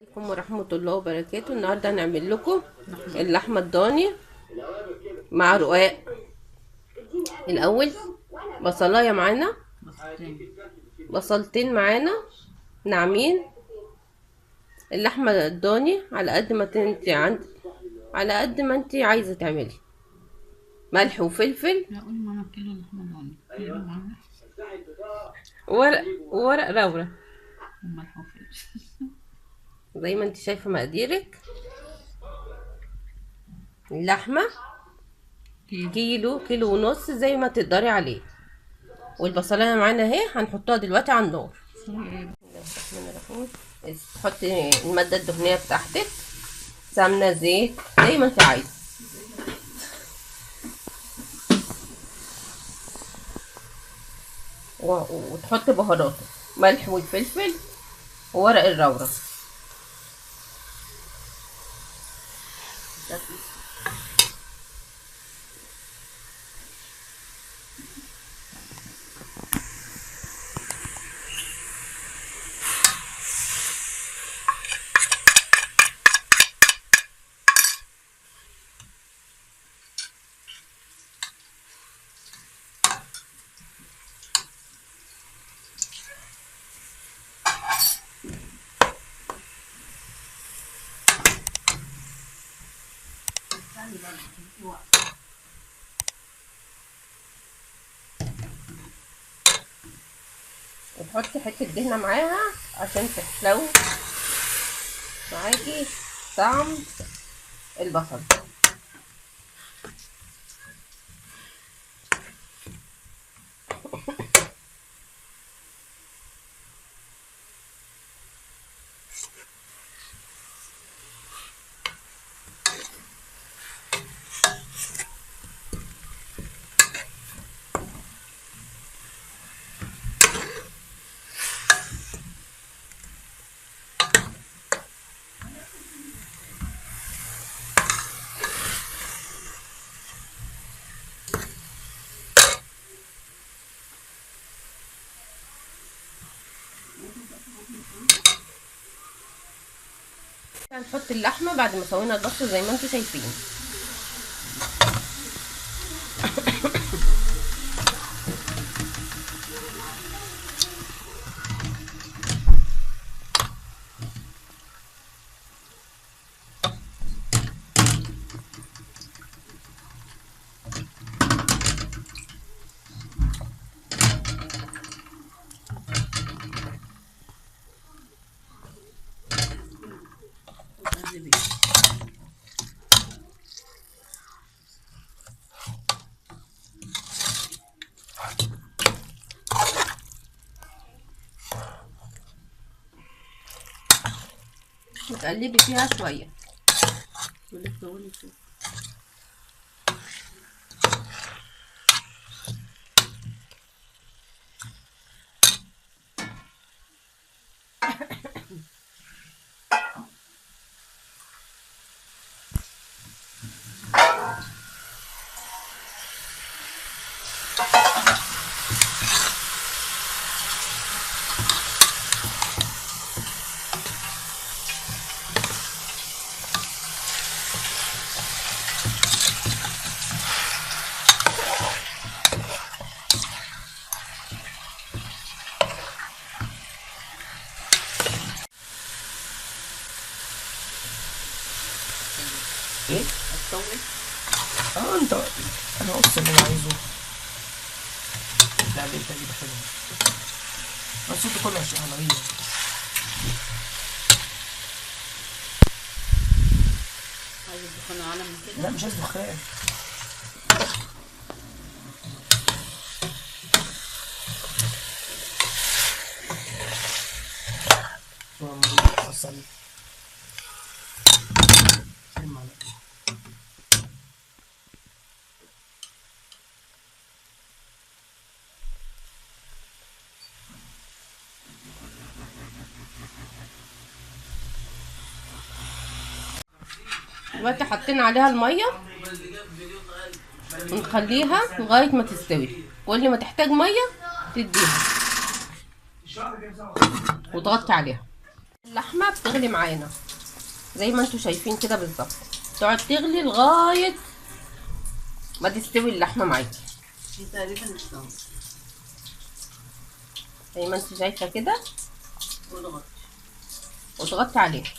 عليكم ورحمة الله وبركاته. النهاردة هنعمل لكم اللحمة الضاني مع رقاق. الأول بصلاية معانا، بصلتين معانا ناعمين. اللحمة الضاني على قد ما انت عند، على قد ما انت عايزة تعملي، ملح وفلفل. لا قولي ماما كيلو لحمة ضاني، كيلو معانا ورق رورة وملح وفلفل زي ما انت شايفة مقاديرك. اللحمة كيلو، كيلو ونص زي ما تقدري عليه. والبصلايه معانا اهي، هنحطها دلوقتي على النار. بسم الله الرحمن الرحيم. تحطي المادة الدهنية بتاعتك، سمنة، زيت، زي ما انت عايزة. وتحطي بهاراتك، ملح والفلفل وورق الرورة. وتحطي حتة دهنة معاها عشان تحلو معاكي طعم البصل. هنحط اللحمة بعد ما سوينا البصل زي ما انتم شايفين. وتقلبي فيها شوية. ايه؟ هتطول؟ انت انا قلت اللي انا عايزه. لا ليه تاني بحبه. بس انت كله عشان عليا. عايز الدخان اعلى من كده؟ لا مش عايز دخان. بصل. دلوقتي حاطين عليها المية ونخليها لغاية ما تستوي. كل ما تحتاج مية تديها وتغطي عليها. اللحمة بتغلي معانا زي ما انتوا شايفين كده بالظبط، تقعد تغلي لغاية ما تستوي اللحمة معاكي. دي تقريبا استوت. زي ما انت شايفه كده، وضغط وتغطي عليها.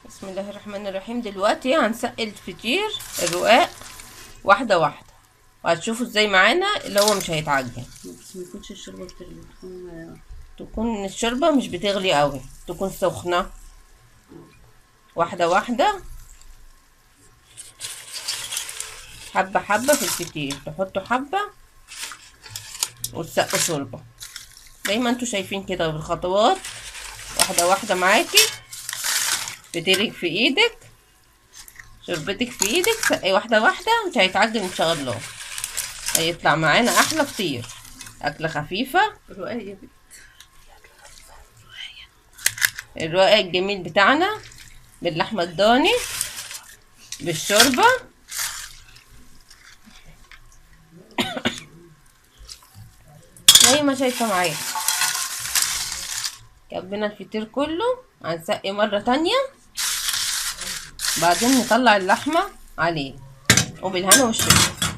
بسم الله الرحمن الرحيم. دلوقتي هنسقي الفطير الرقاق واحدة واحدة، وهتشوفوا ازاي معانا اللي هو مش هيتعجن. بس ما يكونش الشوربة بتغلي، تكون الشوربة مش بتغلي قوي، تكون سخنة. واحدة واحدة، حبه حبه في الفطير، تحطوا حبه وتسقوا شوربة زي ما انتوا شايفين كده بالخطوات، واحدة واحدة معاكي. فطيرك في ايدك، شوربتك في ايدك، سقي واحدة واحدة، مش هيتعجن ان شاء الله. هيطلع معانا احلى فطير، اكله خفيفة. رقاق يا بنت، الرقاق الجميل بتاعنا باللحمه الضاني بالشوربه. زي ما شايفه معايا كبينا الفطير كله. هنسقي مرة تانية، بعدين نطلع اللحمة عليه، وبالهنا والشفا.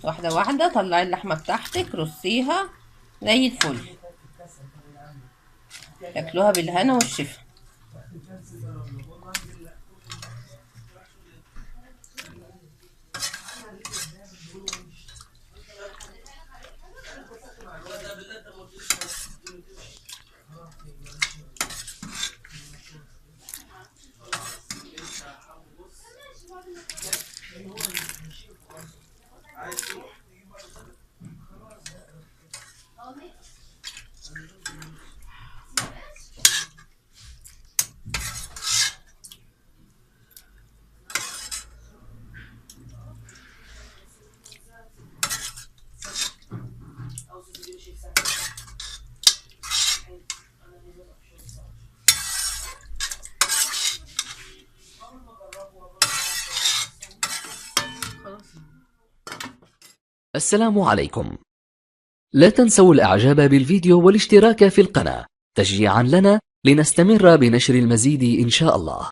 واحدة واحدة طلعي اللحمة بتاعتك، رصيها زي الفل، تاكلوها بالهنا والشفا. السلام عليكم. لا تنسوا الاعجاب بالفيديو والاشتراك في القناة تشجيعا لنا لنستمر بنشر المزيد ان شاء الله.